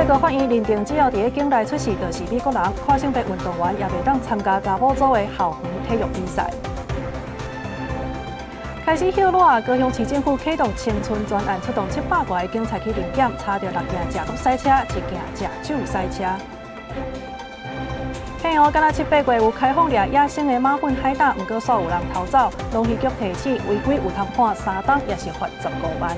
最高法院認定，只要佇咧境內出世就是美國人，跨性別運動員也袂當參加查某組的校園體育比賽。開始歇熱，高雄市政府啟動青春專案，出動700外个警察去臨檢，查著六件食毒賽車，一件食酒賽車。天哦，敢若七八月有開放掠野生的馬糞海膽，毋過煞有人偷走。農漁局提醒，違規有通判3冬，抑是罰15萬。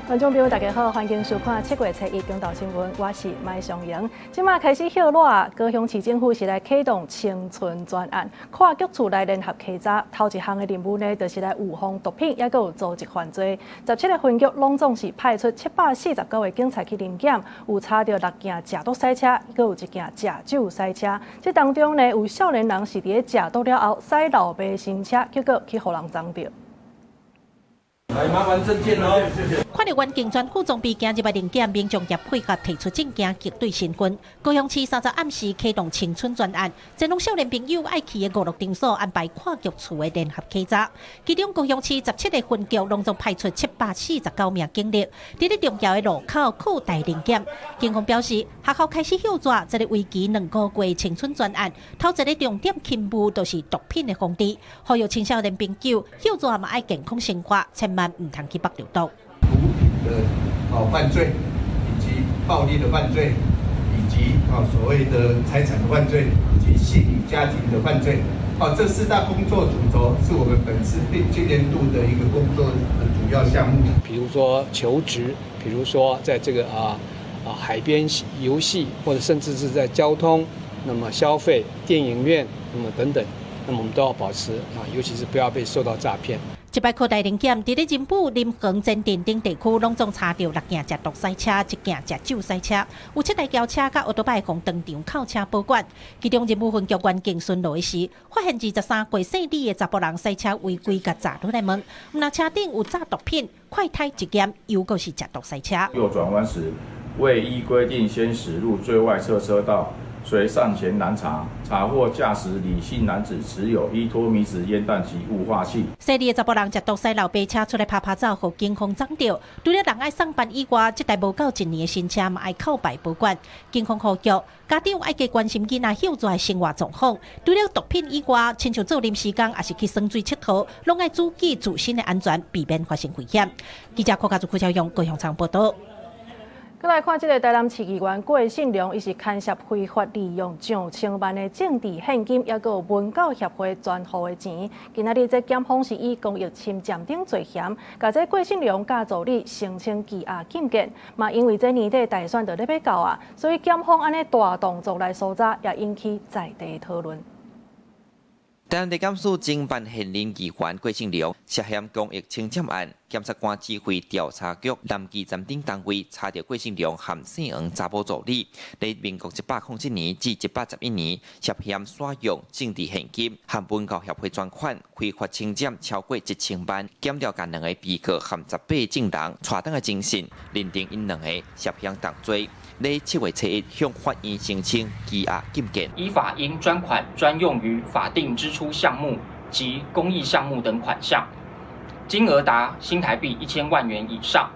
觀眾朋友，大家好，歡迎收看7月初一中晝新聞，我是麥尚瑩。這馬開始歇熱，高雄市政府是來啟動青春專案，跨局處來聯合稽查。頭一項的任務呢，就是來預防毒品，抑閣有組織犯罪。17個分局攏總是派出749個警察去臨檢，有查著六件食毒賽車，閣有一件食酒賽車。這當中呢，有少年人是佇咧食毒了後，駛老爸新車，結果去予人贓著。來，麻煩證件哦。看著員警全副裝備行入來臨檢，民眾也配合提出證件核對身份。高雄市30暗時啟動青春專案，前往少年朋友愛去的娛樂場所安排跨局處的聯合稽查。其中高雄市17個分局攏總派出749名警力，佇咧重要的路口擴大臨檢。警方表示，學校開始歇熱，這个為期2個月青春專案，頭一个重點勤務就是毒品的防治，呼籲青少年朋友歇熱嘛愛健康生活，千萬毋通去縛著毒。毒品的犯罪，以及暴力的犯罪，以及所謂的財產的犯罪，以及性與家庭的犯罪，這四大工作主軸是我們本次今年度的一個工作的主要項目。比如說求職，比如說在這個海邊遊戲，或者甚至是在交通，那麼消費、電影院，那麼等等，那麼我們都要保持啊，尤其是不要被受到詐騙。這擺擴大臨檢，佇咧仁武、林園、前鎮等地區，攏總查著六件食毒賽車，一件食酒賽車，有七台轎車佮歐多擺予當場扣車保管。其中仁武分局員警巡邏時，發現23歲姓李的查埔人賽車違規，共閘落來問，毋但車頂有詐毒品，快胎一檢，又閣是食毒賽車。右轉彎時，未依規定先駛入最外側車道。遂上前攔查，查獲駕駛李姓男子持有依托咪酯煙彈及霧化器。姓李的查埔人食毒駛老爸車出來趴趴走，予警方摠著。除了人愛送辦以外，這台無夠一年的新車嘛愛扣牌保管。警方呼籲家長愛加關心囡仔歇熱的生活狀況。除了毒品以外，親像做臨時工，抑是去耍水𨑨迌，攏愛注意自身的安全，避免發生危險。記者柯家祖、柯超勇高雄場報導。閣來看這个台南市議員郭信良，伊是牽涉非法利用上千萬的政治獻金，抑閣有文教協會專戶的錢。今仔日這檢方是以公益侵佔等罪嫌，共這郭信良佮助理申請羈押禁見。嘛，因為這年底大選就咧欲到啊，所以檢方按呢大動作來搜查，也引起在地討論。台南地檢署偵辦現任議員郭信良涉嫌公益侵佔案，檢察官指揮調查局南基站等單位查著郭信良和姓黃查某助理，佇民國107年至111年涉嫌使用政治獻金和文教協會專款，非法侵佔超過1000萬，檢調共兩个被告和18證人帶轉來偵訊，認定𪜶兩个涉嫌同罪。佇7月初一向法院申請羈押禁見。依法應專款專用於法定支出項目及公益項目等款項，金額達新台幣1000萬元以上，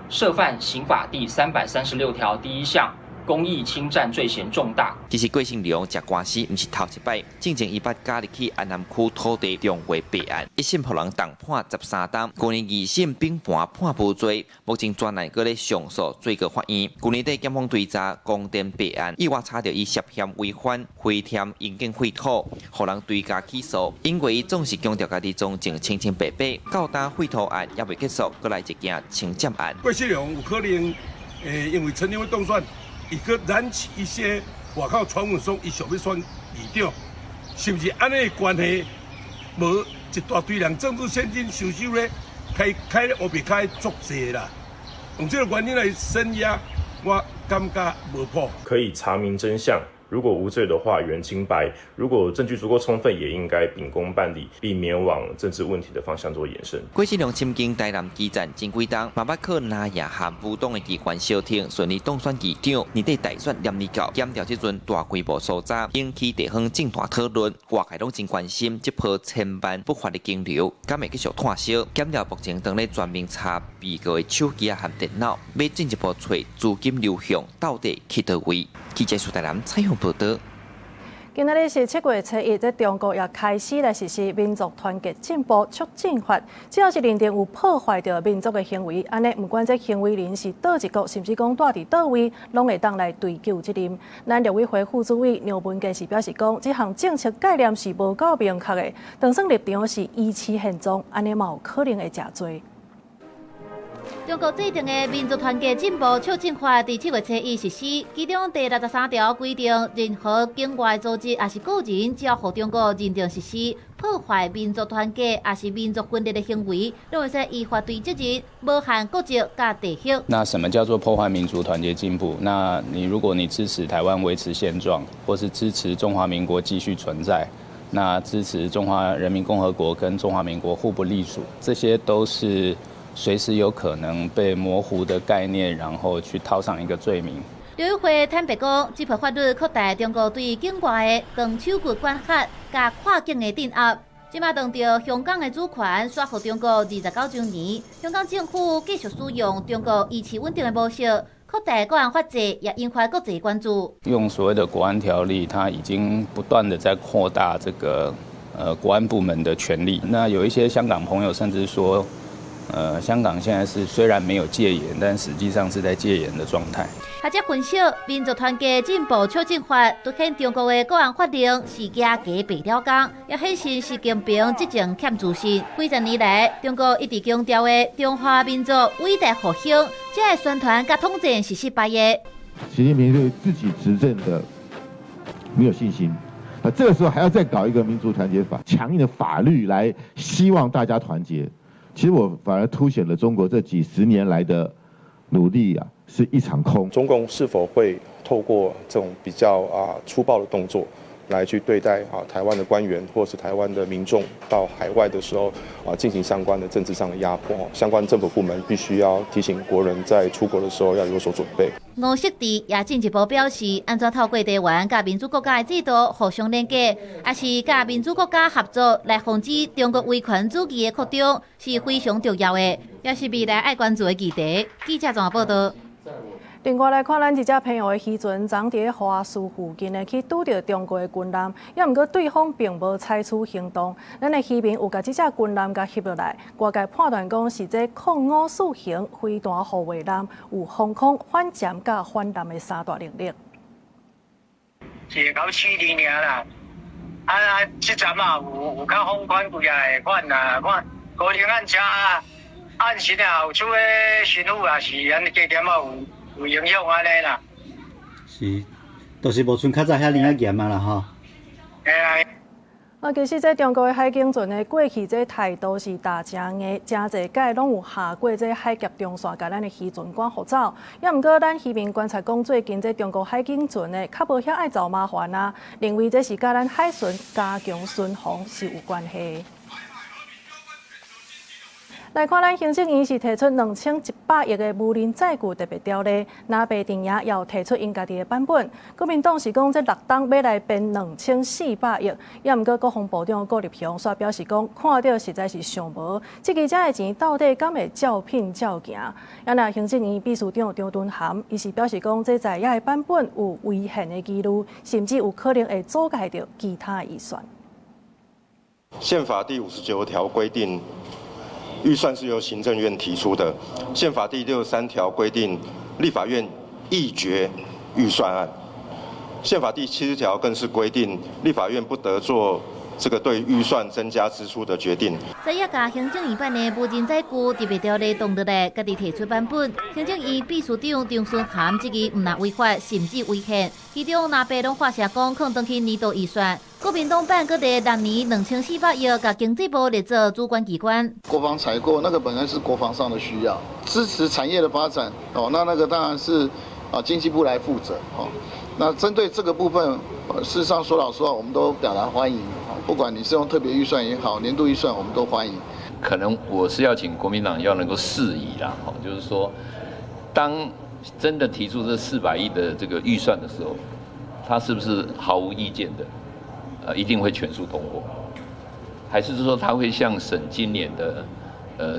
涉犯刑法第336條第一項。公益侵佔罪嫌重大。其實郭信良食官司毋是頭一擺，進前伊捌加入去安南區土地重劃弊案，一審予人重判13冬。去年二審並判判無罪，目前專案閣咧上訴最高法院。去年底檢方追查光電弊案，意外查著伊涉嫌違反回填應建廢土，予人追加起訴。因為伊總是強調家己從政清清白白，到今廢土案猶未結束，閣來一件侵佔案。郭信良有可能，因為陳立委當選。伊閣燃起一些外口傳聞說，伊想欲選議長，是毋是按呢關係？無一大堆人政治獻金收收咧，開開烏白開足濟啦。用這個原因來聲壓，我感覺無譜。可以查明真相，如果無罪的話，原清白；如果證據足夠充分，也應該秉公辦理，避免往政治問題的方向做延伸。郭正亮親經台南基站前幾冬，嘛捌靠藍營和無黨的機關相挺，順利當選議長。年底大選連二到檢調這陣大規模搜查，引起地方政壇討論，外界攏真關心這波千萬不法的金流，敢會繼續炭燒？檢調目前當咧全面查被告的手機啊和電腦，欲進一步揣資金流向到底去佗位？記者蘇台南採訪報道。今仔日是7月初1，這中國也開始來實施民族團結進步促進法。只要是認定有破壞著民族的行為，按呢毋管這行為人是佗一國，甚至講蹛佇佗位，攏會當來追究責任。咱陸委會副主委梁文傑是表示講，這項政策概念是無夠明確的，當算立場是維持現狀，按呢嘛有可能會誠濟。中國制定的民族團結進步促進法，佇7月初1實施。其中第63條規定，任何境外組織抑是個人，只要予中國認定實施破壞民族團結抑是民族分裂的行為，攏會使依法追責任，無限國籍佮地域。那什麼叫做破壞民族團結進步？那你如果你支持台灣維持現狀，或是支持中華民國繼續存在，那支持中華人民共和國跟中華民國互不隸屬，這些都是隨時有可能被模糊的概念，然後去套上一個罪名。陸委會坦白講，這部法律擴大中國對境外的長手腳管轄，佮跨境的鎮壓。這馬當著香港的主權煞予中國29週年，香港政府繼續使用中國維持穩定的模式，擴大國安法制，也引發國際關注。用所謂的國安條例，它已經不斷的在擴大這個國安部門的權力。那有一些香港朋友甚至說，香港現在是雖然沒有戒嚴，但實際上是在戒嚴的狀態。學者分析，民族團結進步促進法凸顯中國的國安法令是驚雞白了工，也顯示習近平執政欠自信。幾十年來，中國一直強調的中華民族偉大復興，這个宣傳佮統戰是失敗的。習近平對自己執政的沒有信心，那這個時候還要再搞一個民族團結法，強硬的法律來希望大家團結。其實我反而凸顯了中國這幾十年來的努力啊，是一場空。中共是否會透過這種比較粗暴的動作，來去對待台灣的官員或是台灣的民眾到海外的時候進行相關的政治上的壓迫？相關政府部門必須要提醒國人在出國的時候要有所準備。吳錫志也進一步表示，按怎透過地緣佮民主國家的制度互相連結，抑是佮民主國家合作來防止中國威權主義的擴張，是非常重要的，也是未來愛關注的議題。記者綜合報道。另外來看，咱一隻朋友的漁船，昨佇華師附近呢，去拄著中國的軍艦，也毋過對方並無採取行動。咱的漁民有共這隻軍艦共翕落來，外界判斷講是這空五四型飛彈護衛艦，有防空、反潛佮反艦的三大能力。是會夠試煉爾啦，這陣啊有較放寬幾仔個款啦，看可能按遮按時啊後厝的辛苦也是按呢加減仔有。有影響按呢啦，是，就是無像較早遐爾仔嚴啊啦吼。嘿啊。其實這中國的海警船呢，過去這態度是打誠硬，誠濟擺攏有下過這海峽中線，共咱的漁船趕予走。也毋過，咱漁民觀察講，最近這中國海警船呢，較無遐愛找麻煩啊，認為這是佮咱海巡加強巡防是有關係。來看，咱行政院是提出2100億的無人載具特別條例，藍白陣營也有提出𪜶家己的版本。國民黨是講這6冬欲來編2400億，也毋過國防部長顧立雄煞表示講，看著實在是上無，這支遮的錢到底敢會照騙照行？啊若行政院秘書長張惇涵，伊是表示講，這在野的版本有違憲的疑慮，甚至有可能會阻礙著其他預算。憲法第59條規定，預算是由行政院提出的。憲法第63條規定，立法院議決預算案。憲法第70條更是規定，立法院不得做這個對預算增加支出的決定。在野共行政院版的無人載具特別條例動落來，家己提出版本。行政院秘書長張惇涵質疑毋但違法，甚至違憲。其中藍白攏發聲講，囥轉去年度預算。國民黨版閣佇6年2400億，共經濟部列做主管機關。國防採購那個本來是國防上的需要，支持產業的發展哦，那個當然是經濟部來負責哦。那針對這個部分，事實上說老實話，我們都表達歡迎。不管你是用特別預算也好，年度預算，我們都歡迎。可能我是要請國民黨要能夠釋疑啦，就是說，當真的提出這400億的這個預算的時候，他是不是毫無意見的？一定會全數通過，還是說他會像審今年的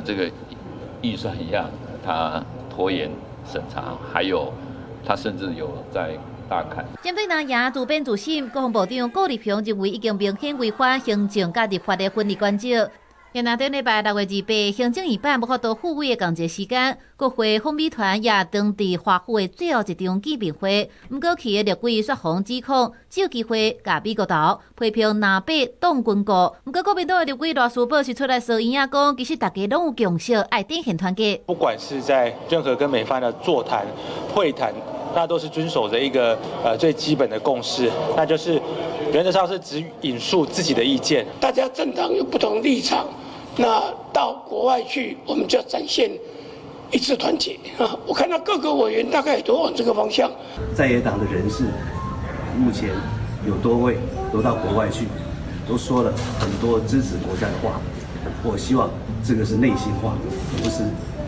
這個預算一樣，他拖延審查，還有他甚至有在大砍。針對藍營自編自審，國防部長顧立雄認為已經明顯違反行政佮立法的分離原則。然後頂禮拜6月28，行政院版無法度付委的仝一个時間，國會訪美團也當佇華府的最後一場見面會。毋過去的立委煞予指控，藉機會共美國頭批評藍白擋軍購。毋過國民黨的立委賴士葆是出來說伊仔講，其實大家攏有共識，愛展現團結。不管是在任何跟美方的座談、會談，那都是遵守着一個最基本的共識，那就是原則上是只引述自己的意見。大家政黨有不同立場。那到國外去，我們就要展現一致團結啊！我看到各個委員大概都往這個方向。在野黨的人士目前有多位都到國外去，都說了很多支持國家的話。我希望這個是內心話，而不是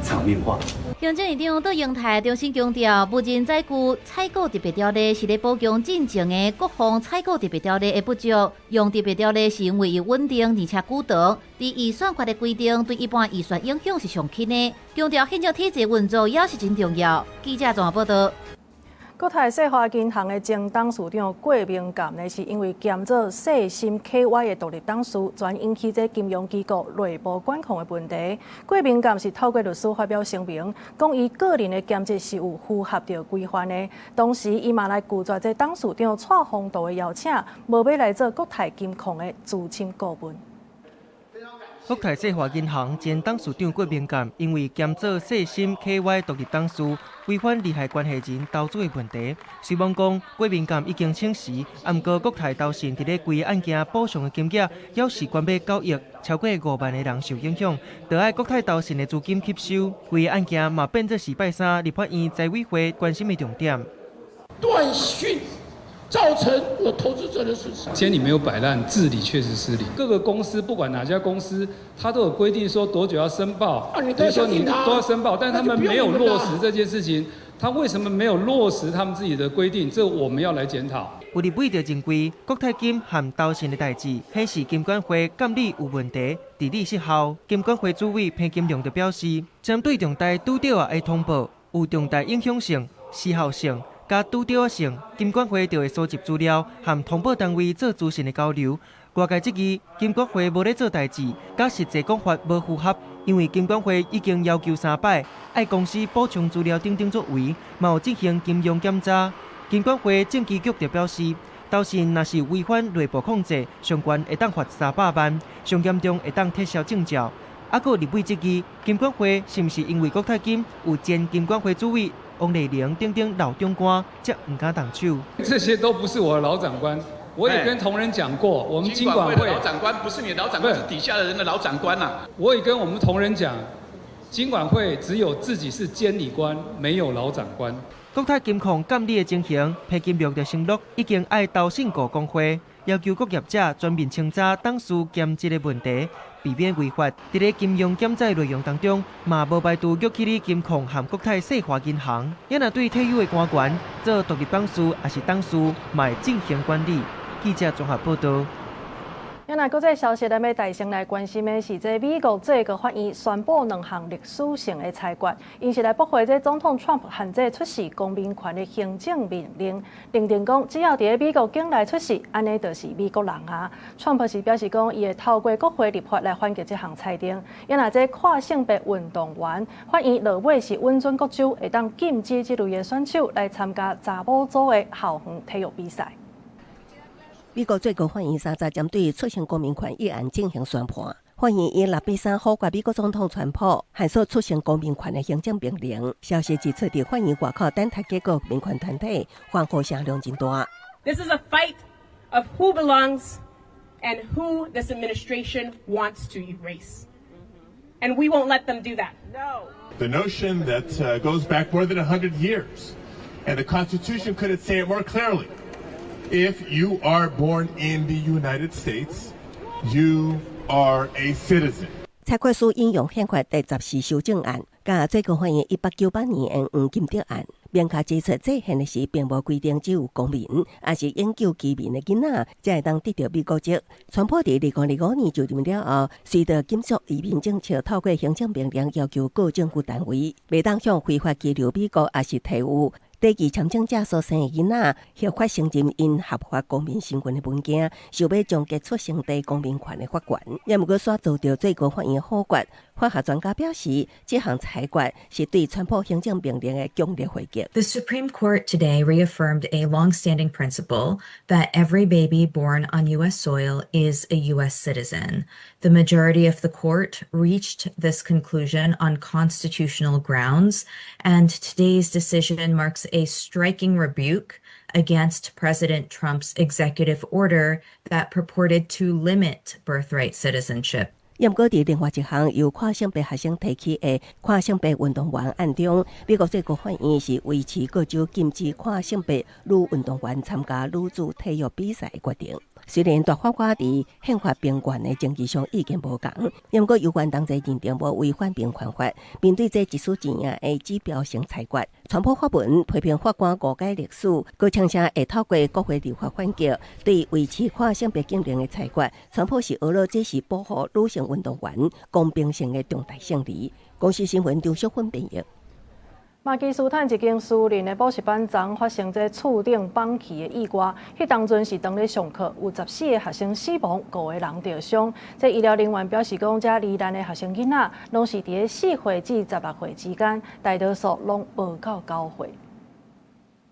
場面話。行政院長卓榮泰重新強調，無人載具採購特別條例是咧補強進前的國防採購特別條例的不足。用特別條例是因為伊穩定而且久長，佇預算法的規定對一般預算影響是上輕的。強調憲政體制運作也是真重要。記者綜合報道。國泰世華銀行的前董事長郭明鑑呢，是因為兼做世芯 KY 的獨立董事，轉引起這金融機構內部管控的問題。郭明鑑是透過律師發表聲明，講伊個人的兼職是有符合著規範的。同時，伊嘛來拒絕這董事長蔡宏道的邀請，無欲來做國泰金控的資深顧問。國泰世華銀行前董事長郭明鑑，因為兼做世芯 KY 獨立董事，違反利害關係人投資的問題。雖罔講郭明鑑已經請辭，毋過國泰投信佇咧規个案件補償的金額，猶是懸欲9億，超過5萬个人受影響，著愛國泰投信的資金吸收。規个案件嘛變做是拜三立法院財委會關心的重點。斷訊造成我投資者的損失。監理沒有擺爛，治理確實失靈。各個公司不管哪家公司，他都有規定說多久要申報，比如說你都要申報，但他們沒有落實這件事情。他為什麼沒有落實他們自己的規定？這我們要來檢討。有立委就認為國泰金和投信的代誌顯示金管會監理有問題，治理失效。金管會主委彭金龍就表示，針對重大拄著仔的通報有重大影響性、時效性佮拄著性，金管會就會蒐集資料，和通報單位做資訊的交流。外界質疑金管會無咧做代誌，佮實際講法無符合，因為金管會已經要求三擺，愛公司補充資料等等作為，嘛有進行金融檢查。金管會證機局就表示，投信若是違反內部控制，上懸會當罰300萬，上嚴重會當撤銷證照。啊，閣有立委質疑，金管會是毋是因為國泰金有前金管會主委王麗玲等等老長官，才毋敢動手？這些都不是我的老長官，我也跟同仁講過，我們金管會老長官不是你的老長官，是底下的人的老長官啊。我也跟我們同仁講，金管會只有自己是監理官，沒有老長官。國泰金控監理的情形，彭金龍就承諾已經愛投信股公會，要求各業者全面清查董事兼職的問題，避免違法。佇咧金融檢查內容當中，嘛無排除約去你金控和國泰世華銀行。也若對退休的官員做獨立董事，抑是董事，嘛會進行管理。記者綜合報道。那國際消息，咱欲帶先來關心的是，這美國最高法院宣布兩項歷史性的裁決，𪜶是來駁回這總統川普限制出世公民權的行政命令，認定講只要佇咧美國境內出世，按呢就是美國人啊。川普是表示講，伊會透過國會立法來反擊這項裁定。也若這跨性別運動員，法院落尾是允准各州會當禁止這類的選手來參加查某組的校園體育比賽。美國最高法院三十針對出生公民權一案進行宣判。法院以6比3否決美國總統川普限縮出生公民權的行政命令。消息指出，佇法院外口等待結果，民權團體歡呼聲量真大。 This is a fight of who belongs and who this administration wants to erase. And we won't let them do that. No. The notion that goes back more than 100 years. And the Constitution couldn't say it more clearly. If you are born in the United States, you are a citizen. 裁決書引用憲法第14修正案，佮最高法院1898年的黃金德案，明確指出，制憲的時並無規定只有公民，抑是永久居民的囡仔，才會當得著美國籍。川普佇2025年就任了後，隨著緊縮移民政策，透過行政命令要求各政府單位，袂當向非法居留美國抑是提有短期簽證者所生的囡仔，合法承認𪜶合法公民身份的文件，想欲終結出生地公民權的法權。也毋過，煞遭著最高法院否決。法學專家表示，這項裁決是對川普行政命令的強烈回擊。 The Supreme Court today reaffirmed a long-standing principle that every baby born on U.S. soil is a U.S. citizen. The majority of the court reached this conclusion on constitutional grounds, and today's decision marks a striking rebuke against President Trump's executive order that purported to limit birthright citizenship. 毋過，佇另外一項由跨性別學生提起的跨性別運動員案中，美國最高法院是維持各州禁止跨性別女運動員參加女子體育比賽的決定。雖然大法官佇憲法平權的爭議上意見無仝，毋過有關當作認定無違反平權法。面對這一書一贏的指標性裁決，川普發文批評法官誤解歷史，閣聲稱會透過國會立法反擊，對維持跨性別禁令的裁決，川普是訛說這是保護女性運動員公平性的重大勝利。公視新聞張淑芬編譯。巴基斯坦一間私人的補習班昨發生這厝頂崩去的意外，彼當陣是當咧上課，有14個學生死亡，五個人著傷。這醫療人員表示講，這罹難的學生囡仔攏是佇咧4歲至16歲之間，大多數攏無夠9歲。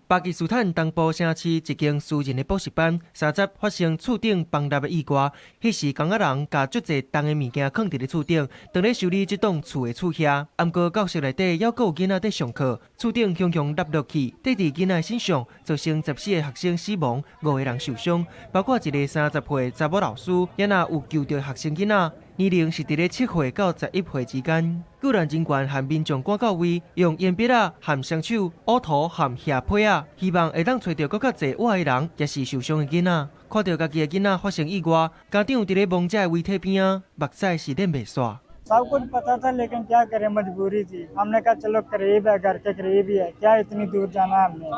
巴基斯坦東部城市一間私人的補習班，30發生厝頂崩塌的意外。彼時工仔人共足濟重的物件囥佇咧厝頂，當咧修理這棟厝的厝瓦。毋過教室內底猶閣有囡仔佇上課，厝頂雄雄塌落去，綴佇囡仔身上，造成14個學生死亡，五個人受傷，包括一個30歲查某老師，也若有救著學生囡仔。年齡是佇咧7歲到11歲之間。救援人員和民眾趕到位，用鉛筆仔和雙手挖土和瓦批仔，希望會當揣著閣較濟活的人，抑是受傷的囡仔。看著家己的囡仔發生意外，家長佇咧亡者的遺體邊仔，目屎是忍袂煞。 सब कुछ पता था लेकिन क्या करें मजबूरी थी। हमने कहा चलो करीब है, घर के करीब ही है, क्या इतनी दूर जाना है हमने,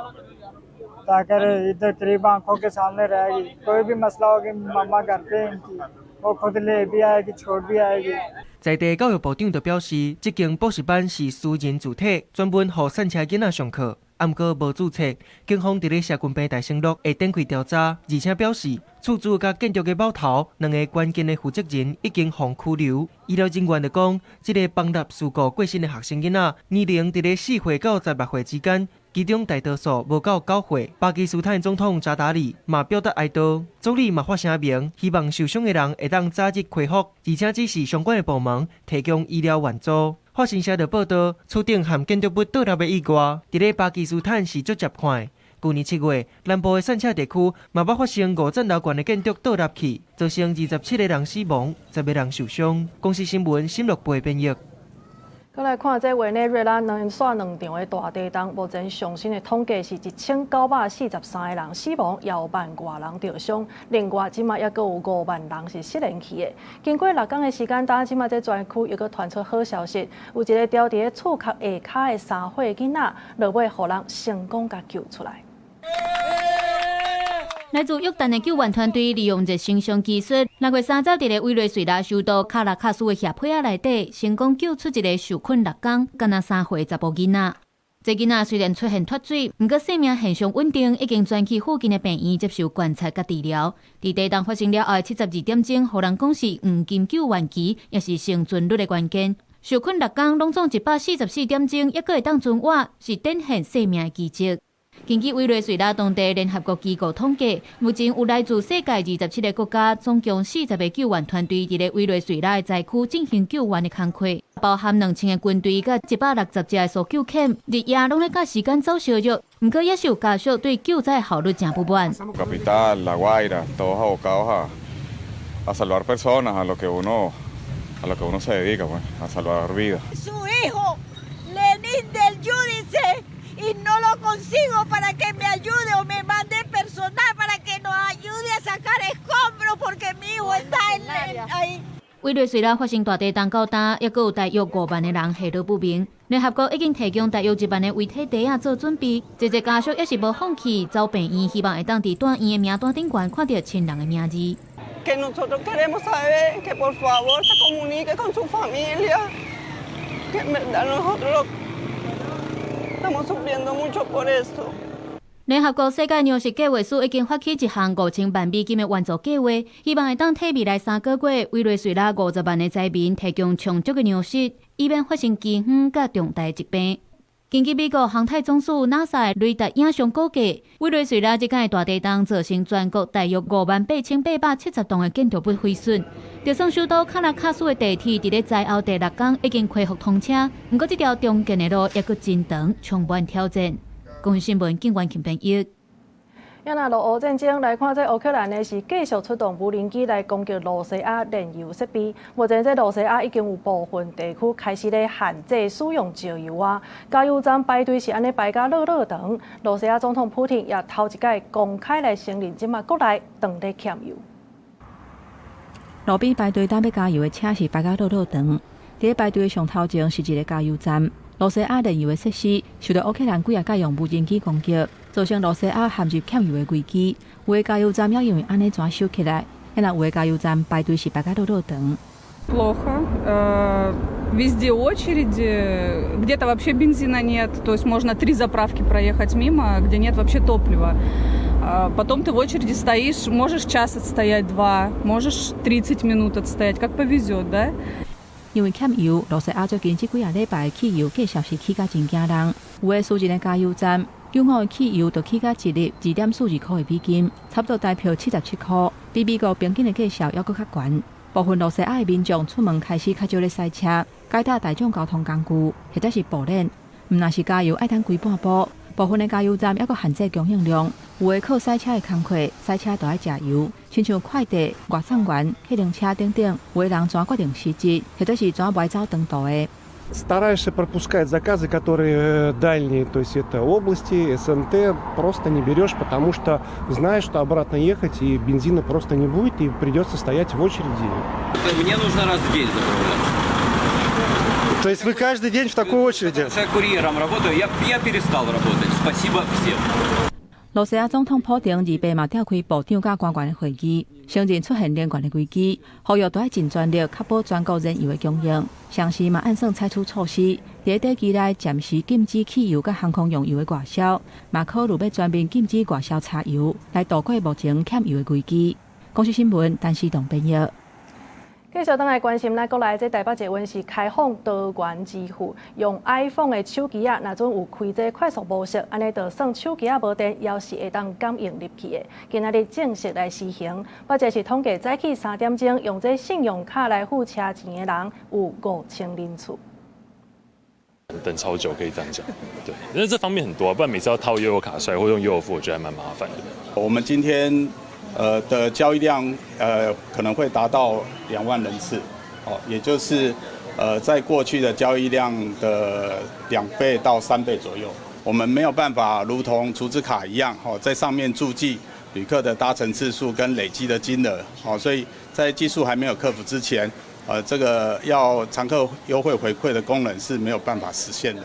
ताकि इधर करीब आंखों के सामने रहेगी, कोई भी मसला होगी मम्मा घर पे इनकी, वो खुद ले भी आएगी, छोड़ भी आएगी。在地教育部長就表示，這間補習班是私人自體，專門予散赤囡仔上課，毋過無註冊。警方佇咧社群平台承諾會展開調查，而且表示厝主佮建築的某頭兩個關鍵的負責人已經予拘留。醫療人員就講，這個崩塌事故過身的學生囡仔年齡佇咧4歲到16歲之間。其中大多數無夠9歲。巴基斯坦總統扎達里嘛表達哀悼，總理嘛發聲明，希望受傷的人會當早日恢復，而且指示相關的部門提供醫療援助。法新社就報導，厝頂和建築物倒塌的意外，佇咧巴基斯坦是足捷看的。舊年7月，南部的散赤地區嘛捌發生五層樓懸的建築倒塌去，造成27個人死亡，10個人受傷。公視新聞沈樂貝編譯。閣來看這委內瑞拉連續兩場的大地動，目前上新的統計是1943個人死亡，也有萬外人著傷。另外，這馬猶閣有5萬人是失聯去的。經過6工的時間，當這馬這全區又閣傳出好消息，有一個牢佇咧厝殼下跤的3歲囡仔，落尾予人成功共救出來。來自約旦的救援團隊利用熱成像技術，6月30佇咧委內瑞拉首都卡拉卡斯的瓦批仔內底，成功救出一個受困6工、敢若3歲查埔囡仔。這囡仔雖然出現脫水，毋過生命現象穩定，已經轉去附近的病院接受觀察佮治療。佇地動發生了後的72點鐘，予人講是黃金救援期，也是生存率的關鍵。受困6工，攏總144點鐘，猶閣會當存活，是展現生命的奇蹟。根據委內瑞拉當地聯合國機構統計，目前有來自世界27個國家，總共40個救援團隊佇咧委內瑞拉的災區進行救援的工作，包含2000個軍隊佮160隻的搜救犬，日夜攏咧佮時間走相約。毋過，也是有家屬對救災效率誠不滿。 Capital, La Guaira, todos abocados a salvar personas, a lo que uno se dedica, pues, a salvar vidas. Su hijo, Lenín del Giudice. Y no lo consigo para que me ayude o me mande personal para que nos ayude a sacar escombros porque mi hijo está en ahí. 委內瑞拉發生大地震到今，猶閣有大約5萬个人下落不明。聯合國已經提供大約1萬個遺體袋仔做準備，濟濟家屬猶是無放棄，走病院，希望會當佇住院的名單頂懸看著親人的名字。 Que nosotros queremos saber que por favor se comunique con su familia, que en verdad nosotros estamos sufriendo mucho por eso. 聯合國世界糧食計劃署已經發起一項5000萬美金的援助計劃，希望會當替未來3個月委內瑞拉50萬个災民提供充足的糧食，以免發生饑荒佮重大疾病。根據美國航太總署 NASA 的雷達影像估計，委內瑞拉這擺大地震造成全國大約58,870棟的建築物毀損。就算首都卡拉卡斯的地鐵佇咧災後第六工已經恢復通車，毋過這條重建的路猶閣真長，充滿挑戰。公視新聞警員陳編譯。啊若俄烏戰爭來看，這烏克蘭呢是繼續出動無人機來攻擊羅西亞煉油設備。目前這羅西亞已經有部分地區開始咧限制使用石油啊，加油站排隊是按呢排甲落落長。羅西亞總統普廷也頭一擺公開來承認，這馬國內當咧欠油。路邊排隊等欲加油的車是排甲落落長，佇排隊的上頭前是一个加油站。羅西亞煉油的設施受著烏克蘭幾仔擺用無人機攻擊，造成羅西亞陷入欠油的危機。有的加油站猶因為按呢全收起來，啊若有的加油站排隊是排甲落落長。 Плохо. Везде очереди, где-то вообще бензина нет, то есть можно три заправки проехать мимо, где нет вообще топлива. Потом ты в очереди стоишь, можешь час отстоять, два, можешь 30 минут отстоять, как повезет, да? 因為欠油，羅西亞最近這幾仔禮拜汽油價數是起甲真驚人。有的私人的加油站，95的汽油就起甲一粒2.42箍的美金，差不多台票77箍，比美國平均的價數猶閣較懸。部分羅西亞的民眾出門開始較少咧駛車，改搭大眾交通工具，或者是步練。毋但是加油愛等規半晡，部分的加油站猶閣限制供應量，有的靠駛車的工課，駛車就愛食油，親像快遞、外送員、客運車等等，有的人怎決定辭職，或者是怎袂走長途的。 Стараешься пропускать заказы, которые дальние, то есть это области, СНТ, просто не берешь, потому что знаешь, что обратно ехать и бензина просто не будет, и придется стоять в очереди. Мне нужно раз в день заправляться. То есть вы каждый день в такой очереди? Я курьером работаю, я перестал работать. Спасибо всем. 羅西亞總統普丁28嘛召開部長佮官員的會議，承認出現能源的危機，呼籲都愛盡全力確保全國燃油的供應。同時嘛，按算採取措施，佇短期內暫時禁止汽油佮航空用油的外銷，嘛考慮欲全面禁止外銷柴油，來度過目前欠油的危機。公視新聞，陳思棟編譯。繼續轉來關心咱國內這台北捷運是開放多元支付，用 iPhone 的手機仔，若準有開這快速模式，按呢就算手機仔無電，猶是會當感應入去的。今仔日正式來施行，或者是統計早起3點鐘用這信用卡來付車錢的人有5000人次。等超久可以這樣講，對，因為這方面很多啊，不然每次要掏悠遊卡出來或用悠遊付，我覺得還蠻麻煩的。我們今天的交易量可能會達到2萬人次，哦，也就是在過去的交易量的2倍到3倍左右。我們沒有辦法如同儲值卡一樣，哦，在上面註記旅客的搭乘次數跟累積的金額，哦，所以在技術還沒有克服之前，這個要乘客優惠回饋的功能是沒有辦法實現的。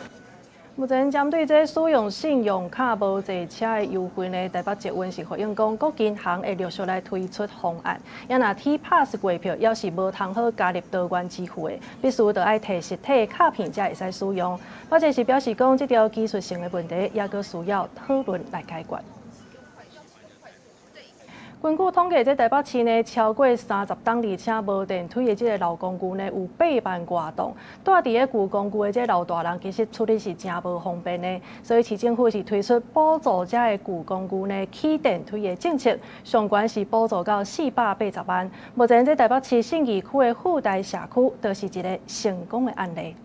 目前針對這使用信用卡無坐車的優惠呢，台北捷運是回應講，各銀行會陸續來推出方案。啊若 T Pass 月票猶是無通好加入多元支付的，必須著愛提實體卡片才會使使用。或者是表示講，這條技術性的問題，猶閣需要討論來解決。根據統計，這台北市呢超過30冬，而且無電梯的這个老公寓呢有8萬外棟。住佇咧舊公寓的這老大人其實出入是誠無方便的，所以市政府是推出補助這个舊公寓呢起電梯的政策，上懸是補助到480萬。目前這台北市信義區的富台社區就是一个成功的案例。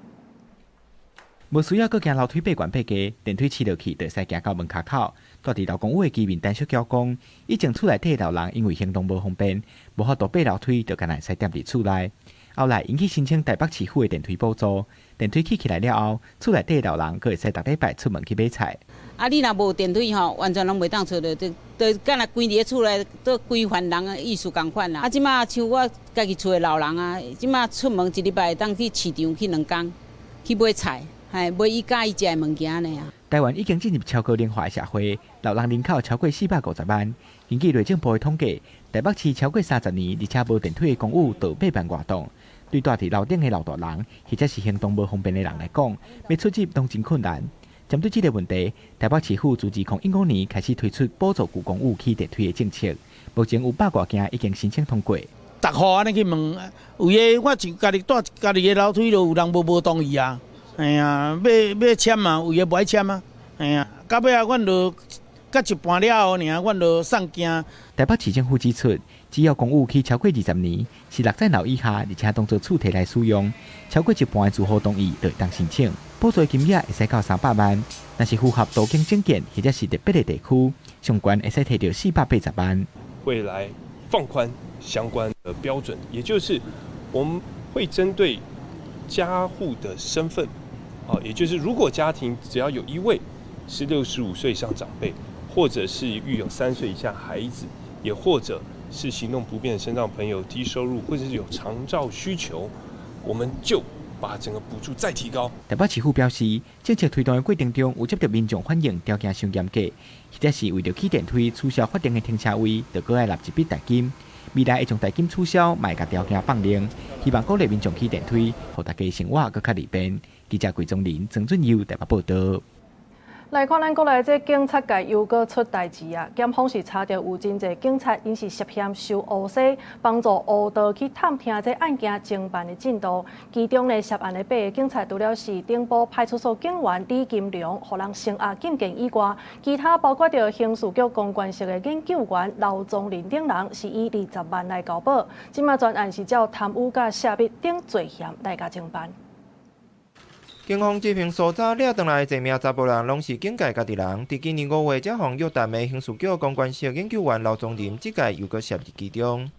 無需要閣行樓梯爬懸爬低，電梯試落去就會使行到門跤口。住佇老公寓的居民陳淑嬌講，以前厝內底老人因為行動無方便，無法度爬樓梯，就干焦會使踮佇厝內。後來𪜶去申請台北市府的電梯補助，電梯起起來了後，厝內底老人閣會使逐禮拜出門去買菜。啊，你若無電梯吼，完全攏袂當出來，就敢若關佇咧厝內，都規範人的意思仝款啦。啊，這馬像我家己厝的老人啊，這馬出門一禮拜會當去市場去兩工，去買菜，嘿，買伊佮意食的物件爾。台灣已經進入超高齡化的社會，老人人口超過450萬。根據內政部的統計，台北市超過30年，而且無電梯的公寓就8萬外棟。對蹛佇樓頂的老大人，或者是行動無方便的人來講，欲出入攏真困難。針對這個問題，台北市府自2015年開始推出補助舊公寓起電梯的政策，目前有百外件已經申請通過。逐戶按呢去問，有的我就家己蹛家己的樓梯，就有人無同意啊。嘿啊，欲簽嘛，有的無愛簽啊。嘿啊，到尾仔，阮就到一半了後爾，阮就送件。台北市政府指出，只要公寓起超過20年，是6層樓以下，而且當作厝提來使用，超過一半的住戶同意，就會當申請。補助金額會使到300萬，若是符合都更整建或者是特別的地區，上懸會使提著480萬。會來放寬相關的標準，也就是我們會針對家戶的身份。也就是如果家庭只要有一位是65歲以上長輩，或者是育有3歲以下孩子，也或者是行動不便的身障朋友、低收入，或者是有長照需求，我們就把整個補助再提高。台北市府表示，政策推動的過程中，有接到民眾反映條件傷嚴格，或者是為著起電梯取消法定的停車位，就閣愛納一筆代金。未來會將代金取消，嘛會共條件放寬，希望鼓勵民眾起電梯，予大家生活閣較利便。記者桂宗林、曾俊佑台北報導。來看咱國內這警察界又閣出代誌啊！檢方是查著有真濟警察，𪜶是涉嫌收烏紗，幫助烏道去探聽這案件偵辦的進度。其中呢，涉案的八个警察，除了是頂埔派出所警員李金良，予人聲押禁見以外，其他包括著刑事局公關室的研究員劉宗林等人，是以20萬來交保。這馬全案是照貪污佮泄密等罪嫌來共偵辦。警方這爿搜查掠轉來這名查埔人，攏是警界家己人。佇今年5月，才予約談的刑事局公關室研究員劉宗林，這屆又閣涉入其中。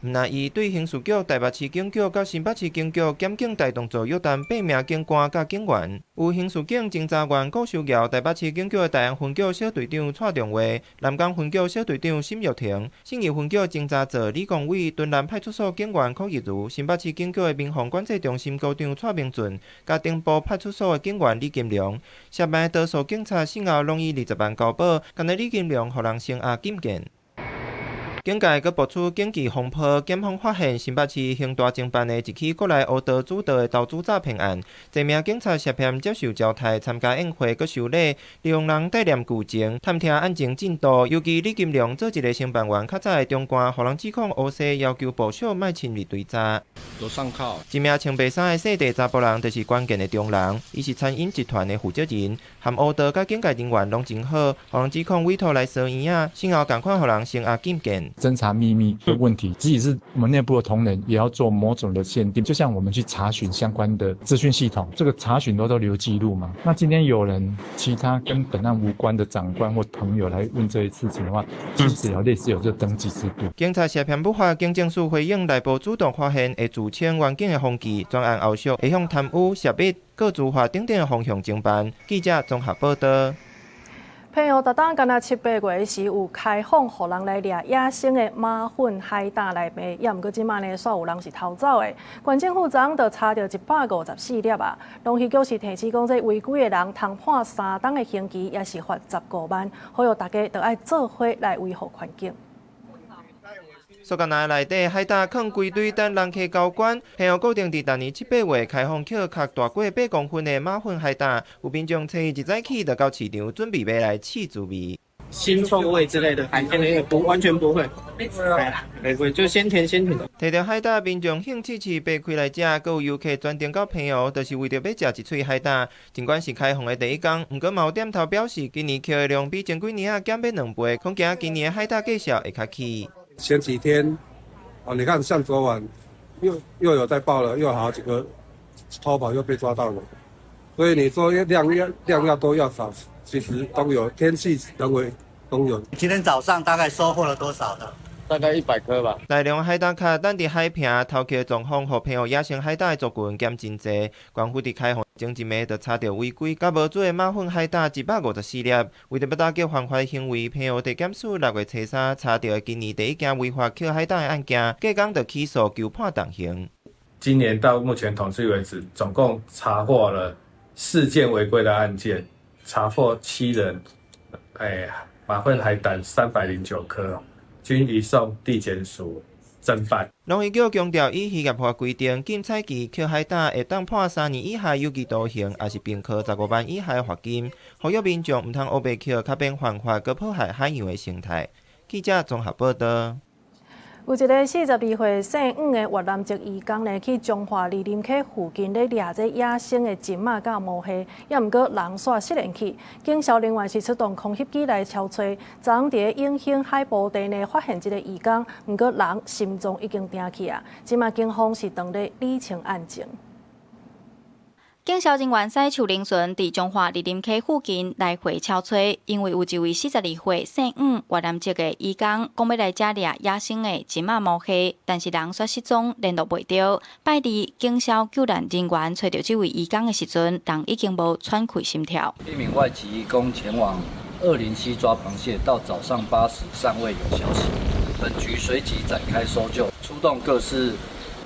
毋但伊對刑事局、台北市警局佮新北市警局檢警大動作約談八名警官佮警員，有刑事警偵查員郭秀瑤、台北市警局的大安分局小隊長蔡中岳、南港分局小隊長沈玉婷、信義分局偵查組李光偉、敦南派出所警員柯義如、新北市警局的民防管制中心股長蔡明俊、佮頂埔派出所的警員李金良，涉案的多數警察死後攏以20萬交保，干焦李金良予人聲押禁見。警界閣爆出警紀風波，檢方發現新北市刑大偵辦的一起國內烏道主導的投資詐騙案，這名警察涉嫌接受招待、參加宴會、閣收禮，利用人帶念舊情、探聽案情進度。尤其李金良做一个承辦員，較早的長官，予人指控烏紗要求部屬莫深入追查。都上銬。一名穿白衫的細塊查埔人，就是關鍵的中人，伊是餐飲集團的負責人，和烏道佮警界人員攏真好，予人指控委託來收錢仔，事後仝款予人聲押禁見。偵查秘密的問題，即使是我們內部的同仁，也要做某種的限定。就像我們去查詢相關的資訊系統，這個查詢都留記錄嘛。那今天有人其他跟本案無關的長官或朋友來問這些事情的話，其實有類似有這個登記制度。警察涉嫌不法，警政署回應內部主動發現會自清員警的風氣，專案後續會向貪污、泄密、個資化等等的方向偵辦。記者綜合報道。澎湖逐冬敢若七八月時有開放，予人來掠野生的馬糞海膽來賣，也毋過這馬呢，煞有人是偷走的。縣政府昨昏就查著154粒啊！農漁局是提醒講，這違規的人通判3冬的刑期，抑是罰15萬。呼籲大家都愛做伙來維護環境。塑膠籃內底海膽囥規堆等人客交關，澎湖固定佇逐年七八月開放抾較大過8公分的馬糞海膽，有民眾初一一早起就到市場準備買來試滋味。腥臭味之類的，海鮮的不完全不會，不會就鮮甜鮮甜。提著海膽，民眾興致致爬開來食，閣有遊客專程到澎湖，就是為著欲食一喙海膽。儘管是開放的第一工，毋過嘛有店頭表示，今年抾的量比前幾年仔減欲2倍，恐驚今年的海膽價數會較起。前幾天，哦，你看像昨晚又有在報了，又好幾個偷跑又被抓到了，所以你說量要多要少，其實都有天氣人為都有。今天早上大概收穫了多少呢？大概100顆吧。大量海膽殼等佇海坪偷抾狀況，予澎湖野生海膽的族群減真濟。縣府佇開放前一暝就查著違規佮無注的馬糞海膽154粒。為著欲打擊犯法行為，澎湖地檢署6月初3查著今年第一件違法抾海膽的案件，隔工就起訴求判重刑。今年到目前統計為止，總共查獲了4件違規的案件，查獲7人，馬糞海膽309顆。均移送地檢署偵辦。農漁局強調，依漁業法規定，禁採期抾海膽會當判3年以下有期徒刑，抑是併科15萬以下罰金。呼籲民眾毋通烏白抾，較免犯法，閣破壞海洋的生態。記者綜合報導。有一个42歲姓黃的越南籍移工呢，去彰化二林溪附近咧掠這野生的鱘仔佮毛蝦，也毋過人煞失聯去。警消人員是出動空翕機來搜揣，昨昏佇永興海埔地呢發現這个移工，毋過人心臟已經停去啊！這馬警方是當咧理清案情。警消人員駛樹林船佇彰化二林溪附近來回搜揣，因為有一位42歲姓黃越南籍的移工，講欲來遮掠野生的鱘仔毛蝦，但是人煞失蹤，聯絡袂著。拜二，警消救難人員揣著這位移工的時陣，人已經無喘氣心跳。一名外籍移工前往二林溪抓螃蟹，到早上8時尚未有消息。本局隨即展開搜救，出動各式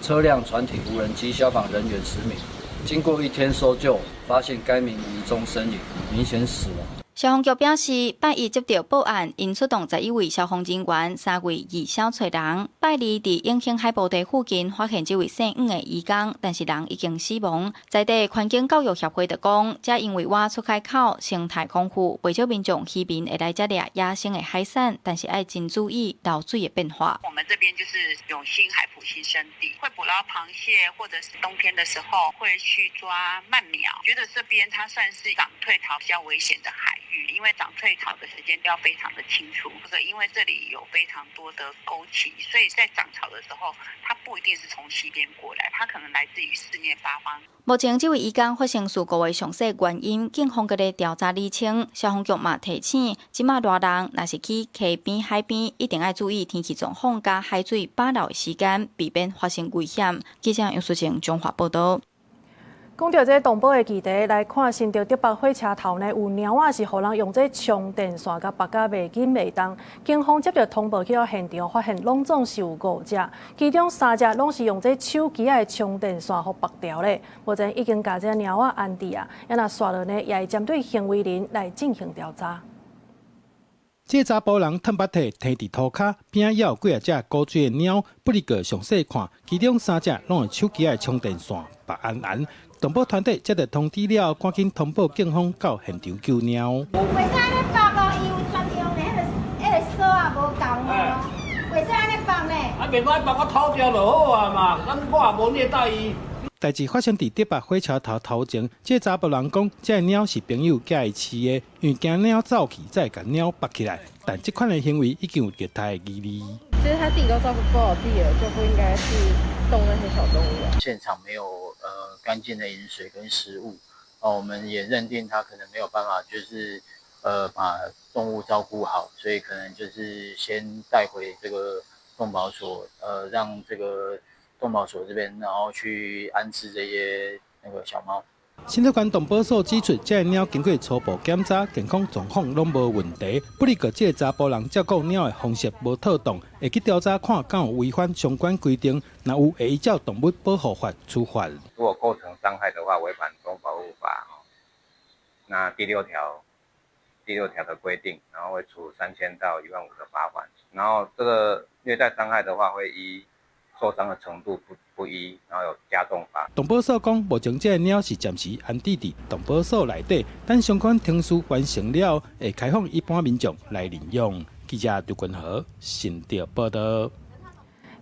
車輛、船艇、無人機、消防人員10名。經過一天搜救，發現該名移工身影，明顯死亡。消防局表示，拜一接到報案，𪜶出動11位消防人員、3位義消揣人。拜二佇永興海埔地附近發現這位姓黃的移工，但是人已經死亡。在地環境教育協會就講，這因為倚出海口生態豐富，袂少民眾漁民會來遮掠野生的海產，但是愛真注意流水的變化。我們這邊就是永興海埔新生地，會捕撈螃蟹，或者是冬天的時候會去抓鰻苗。覺得這邊它算是漲退潮比較危險的海域。因為漲退潮的時間要非常的清楚，因為這裡有非常多的溝渠，所以在漲潮的時候，它不一定是從西邊過來，它可能來自於四面八方。目前這位移工發生事故的詳細原因，警方閣咧調查釐清。消防局嘛提醒，這馬熱人若是去溪邊、海邊，一定愛注意天氣狀況佮海水飽流的時間，避免發生危險。記者楊淑靜彰化報導。講著這動保的議題，來看新竹竹北火車頭呢，有貓仔是予人用這充電線共縛甲袂緊袂動。警方接著通報去到現場，發現攏總是有五隻，其中三隻攏是用這手機仔的充電線予縛牢咧。目前已經共這貓仔安置啊，啊若紲落呢，也會針對行為人來進行調查。這查埔人褪腹體，䖙佇塗跤邊仔，猶有幾仔隻古錐的貓，不過詳細看，其中三隻攏用手機仔的充電線縛絚絚。動保團隊接到通知了後，趕緊通報警方到現場救貓。袂使按呢縛哦，伊有專用的彼个鎖仔無仝哦，袂使按呢縛呢。啊，袂使縛我偷掉就好啊嘛，咱我也無虐待伊。代誌發生佇竹北火車頭頭前，這查埔人講，這个貓是朋友寄伊飼的，因為驚貓走去，才會共貓縛起來。但這款的行為已經有虐待的疑慮。其實他自己都照顧不好自己了，就不應該去動那些小動物了。現場沒有乾淨的飲水跟食物，哦，我們也認定他可能沒有辦法，就是把動物照顧好，所以可能就是先帶回這個動保所，讓這個動保所這邊，然後去安置這些那個小貓。新竹縣動保所指出，這个貓經過初步檢查，健康狀況攏無問題。不過，這个查埔人照顧貓的方式無妥當，會去調查看敢有違反相關規定，若有會依照動物保護法處罰。如果構成傷害的話，違反動物保護法，那第六條的規定，然後會處3000到1.5萬的罰款。然後這個虐待傷害的話，會依受傷的程度不一，然後有加重罰。動保所講，目前這个貓是暫時安置佇動保所內底，等相關程序完成了，會開放一般民眾來領養。記者劉君和新竹報導。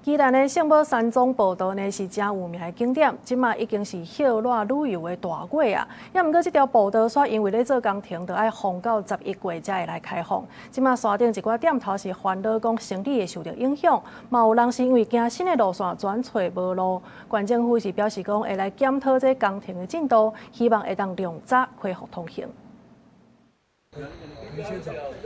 宜蘭的聖母山莊步道呢是誠有名的景點，這馬已經是歇熱旅遊的大月啊。也毋過這條步道煞因為咧做工程，著愛封到11月才會來開放。這馬山頂一寡店頭是煩惱講生理會受著影響，嘛有人是因為驚新的路線轉揣無路。縣政府是表示講會來檢討這工程的進度，希望會當量早恢復通行。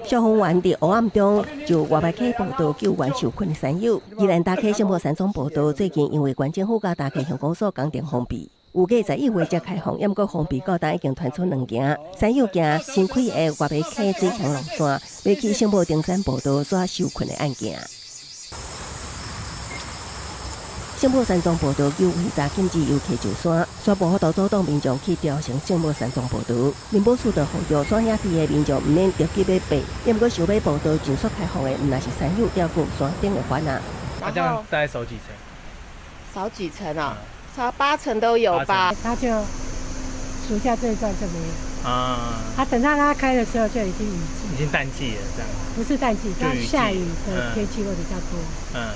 消防員佇黑暗中就外排溪步道救援受困的山友。宜蘭大溪聖母山莊步道最近因為縣政府佮大溪鄉公所工程封閉，預計11月才開放，毋過封閉到今已經傳出兩件。山友行新開的外排溪水牆路線，欲去聖母登山步道煞受困的案件。聖母山莊步道九月早禁止遊客上山，煞無法度阻擋民眾去朝聖聖母山莊步道。林寶樹就呼籲山遐佇的民眾毋免著急欲爬，毋過想欲步道盡速開放的，毋但是山友，抑閣有山頂的番仔。啊，這樣大概少幾層？少幾層啊？差8層都有吧？他就暑假這一段就沒有。啊。啊，等到他開的時候就已經雨季。已經淡季了，這樣。不是淡季，它下雨的天氣會比較多。嗯。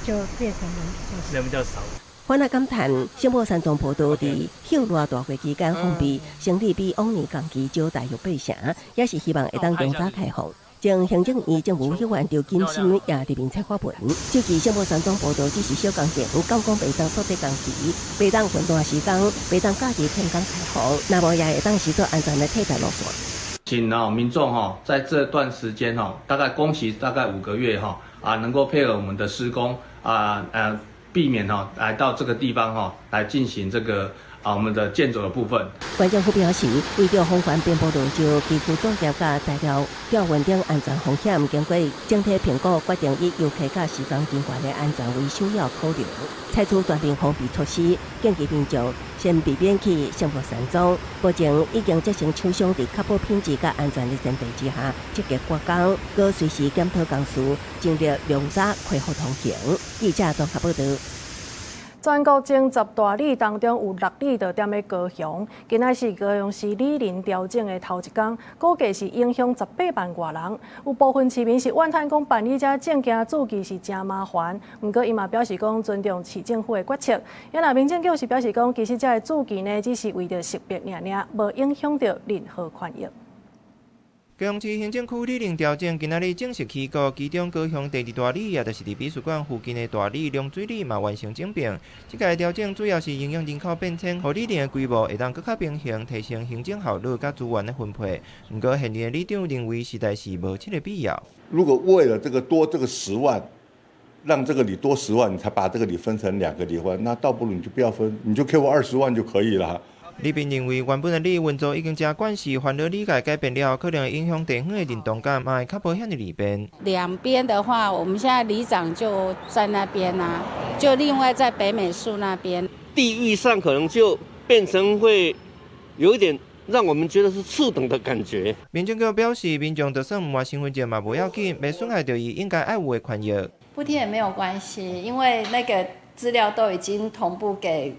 就變成人比較少。人比較少。番仔感嘆，聖母山莊步道佇歇熱大會期間封閉，生理比往年同期少大約8成，也是希望會當盡早開放。前行政院政務委員劉金生也佇面冊發文，這期聖母山莊步道只是小工程，有講袂當縮短工期，袂當分段時間，袂當假日天工開放，若無也會當視做安全的替代路線。請民眾在這段時間大概工期大概5個月能夠配合我們的施工避免來到這個地方來進行這個我們的建築的部分。縣政府表示，為著防範邊坡落石、基礎作業佮材料吊運等安全風險，經過整體評估，決定以遊客佮施工人員的安全為首要考量，採取全面封閉措施，建議民眾先避免去聖母山莊。目前已經責成廠商佇確保品質佮安全的前提之下，積極趕工，閣隨時檢討工序，盡力量早恢復通行。記者綜合報導。全國前10大里當中有6里就踮咧高雄，今仔是高雄市里林調整的頭一工，估計是影響18萬外人。有部分市民是怨嘆講辦理這證件註記是誠麻煩，毋過伊嘛表示講尊重市政府的決策。也若民政局是表示講，其實這个註記呢，只是為著識別爾爾，無影響著任何權益。高雄市行政區里林調整今仔日正式起鼓，其中高雄第二大里，也就是佇美術館附近的大里龍水里嘛完成整併。這屆調整主要是因應人口變遷，予里林的規模會當閣較平衡，提升行政效率佮資源的分配。毋過現任的里長認為實在是無這个必要。如果為了這個多這個10萬，讓這個里多10萬，你才把這個里分成2個里分，那倒不如你就不要分，你就給我20萬就可以了。李斌認為，原本的里運作已經誠慣勢，煩惱里界改變了，可能會影響地方的認同感，嘛會較無遐爾利便。兩邊的話，我們現在里長就在那邊啊，就另外在北美術那邊。地域上可能就變成會有一點讓我們覺得是次等的感覺。民政局表示，民眾就算毋換身份證嘛，無要緊，袂損害著伊應該愛有的權益。不貼也沒有關係，因為那個資料都已經同步給。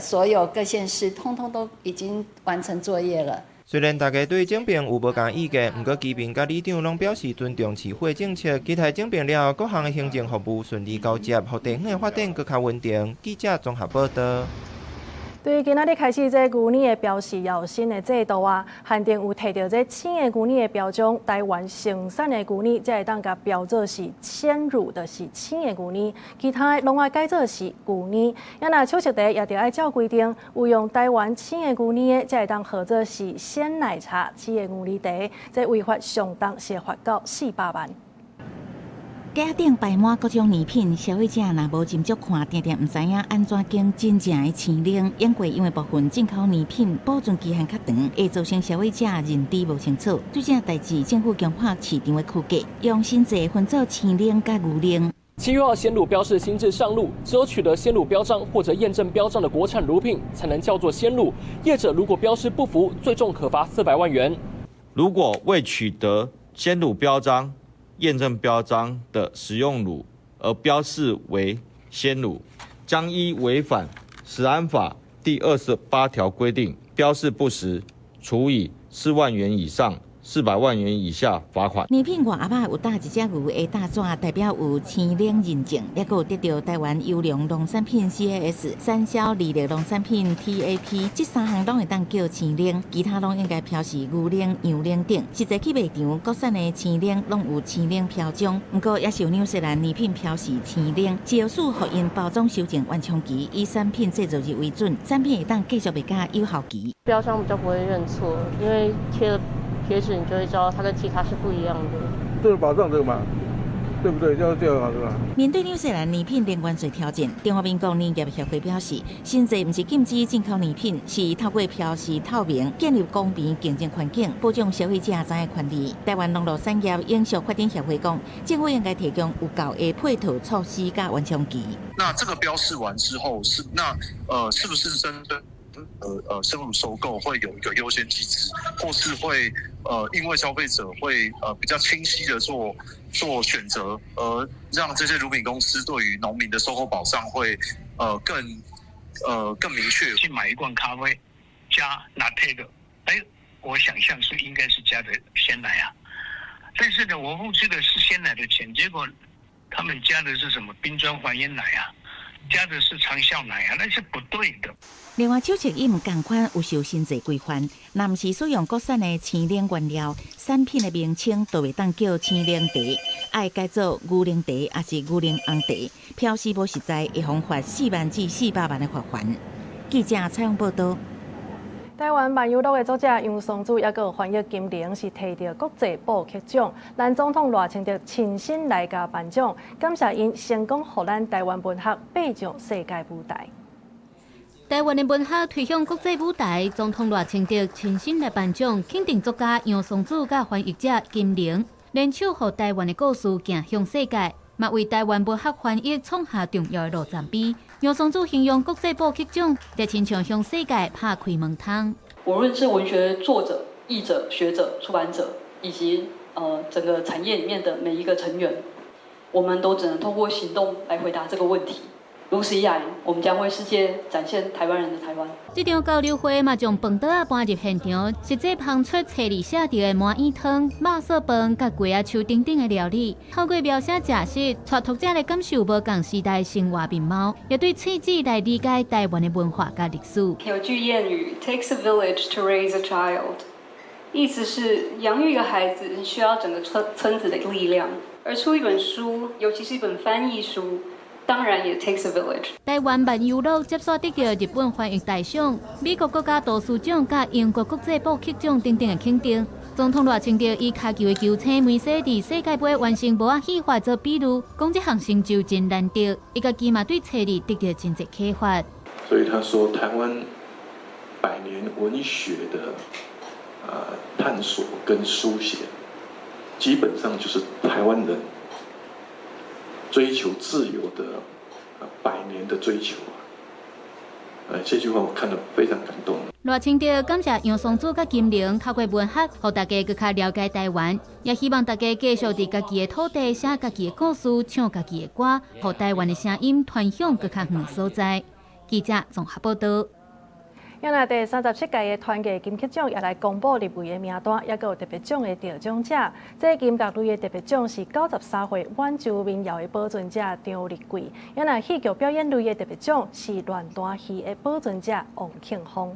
所有各縣市通通都已經完成作業了。雖然大家對整併有無仝意見，毋過居民佮里長攏表示尊重市府的政策，期待整併了後各項的行政服務順利交接，予地方的發展閣較穩定。記者綜合報導。對於今仔日開始，這牛奶的標示有新的制度啊，限定有提著這鮮的牛奶的標章，台灣生產的牛奶才會當共標做是鮮乳的是鮮的牛奶，其他的攏愛改做是牛奶。啊若手術茶也著愛照規定，有用台灣鮮的牛奶的，才會當號做是鮮奶茶鮮的牛奶茶，這違法上重是罰到400萬。架頂擺滿各種奶品，消費者若無斟酌看，定定毋知影按怎揀真正的鮮奶。不過因為部分進口奶品保存期限較長，會造成消費者認知無清楚。對這代誌，政府強化市場的區隔，用新制分做鮮奶佮牛奶。7月號鮮乳標示新制上路，只有取得鮮乳標章或者驗證標章的國產乳品，才能叫做鮮乳。業者如果標示不符，最重可罰400萬元。如果未取得鮮乳標章、驗證標章的食用乳而標示為鮮乳，將依違反食安法第28條規定，標示不實，處以4萬元以上400萬元以下罰款。奶品外盒仔有打一隻牛的大紙，代表有鮮奶認證，抑閣有得著台灣優良農產品 CAS、產銷履歷農產品 TAP，這三項攏會當叫鮮奶，其他攏應該標示牛奶、羊奶等。實際去賣場，國產的鮮奶攏有鮮奶標章，毋過也是有紐西蘭奶品標示鮮奶，只要予𪜶包裝修正完成期，以產品製造日為準，產品會當繼續賣到有效期。標章比較不會認錯，因為貼了。貼紙，你就會知道它跟其他是不一樣的。這個保障這個嘛，對不對？就這樣對吧？面對紐西蘭奶品零關稅挑戰，中華民國奶業協會表示，新制毋是禁止進口奶品，是透過標示透明，建立公平競爭環境，保障消費者知的權利。台灣農酪產業永續發展協會講，政府應該提供有夠的配套措施佮緩衝期。那這個標示完之後，是那是不是針對生乳收購會有一個優先機制，或是會因為消費者會比較清晰的做選擇，而讓這些乳品公司對於農民的收購保障會更明確。去買一罐咖啡加拿鐵的，哎，我想象是應該是加的鮮奶啊，但是呢，我付這個是鮮奶的錢，結果他們加的是什麼冰磚還原奶啊？加的是長效奶啊，那是不對的。另外，手冊伊毋仝款有受新制規範，若毋是使用國產的青奶原料，產品的名稱就袂當叫青奶茶，愛改做牛奶茶抑是牛奶紅茶，標示無實在，會予罰4萬至400萬的罰鍰。記者採訪報導。台灣漫遊錄的作者楊松珠，抑閣有翻譯金玲，是提著國際布克獎。咱總統賴清德親身來共頒獎，感謝𪜶成功予咱台灣文學爬上世界舞台。台灣的文學推向國際舞台，總統賴清德親身來頒獎，肯定作家楊松珠佮翻譯者金玲，聯手予台灣的故事行向世界，嘛為台灣文學翻譯創下重要的路程碑。楊松珠形容國際布克獎，就親像向世界拍開門窗。無論是文學作者、譯者、學者、出版者，以及整個產業裡面的每一個成員，我們都只能透過行動來回答這個問題。如此一來，我們將為世界展現台灣人的台灣。這場交流會嘛，將飯桌仔搬入現場，實際烹出冊裡寫著的魔芋湯、肉燥飯、佮雞仔手等等的料理，透過描寫食食，帶讀者來感受無仝時代生活面貌，也對喙齒來理解台灣的文化佮歷史。有句諺語：Takes a village to raise a child，意思是養育一個孩子需要整個村村子的力量，而出一本書，尤其是一本翻譯書。當然也 takes a village。台灣漫遊錄接續得著日本翻譯大賞、美國國家圖書獎佮英國國際布克獎等等的肯定。總統賴清德以跤球的球星梅西佇世界盃完成帽仔戲法做比喻，講這項成就真難得。伊家己嘛對冊裡得著真濟啟發。所以他說，台灣百年文學的探索跟書寫，基本上就是台灣人追求自由的百年的追求啊！這句話我看得非常感動。賴清德感謝楊松珠佮金玲透過文學，予大家閣較了解台灣，也希望大家繼續佇家己的土地寫家己的故事，唱家己的歌，予台灣的聲音傳向閣較遠所在。記者綜合報導。今仔第37屆的團藝金曲獎也來公布入圍的名單，抑閣有特別獎的得獎者。這音樂類的特別獎是93歲滿州民謠的保存者張日貴，抑若戲劇表演類的特別獎是亂彈戲的保存者王慶豐。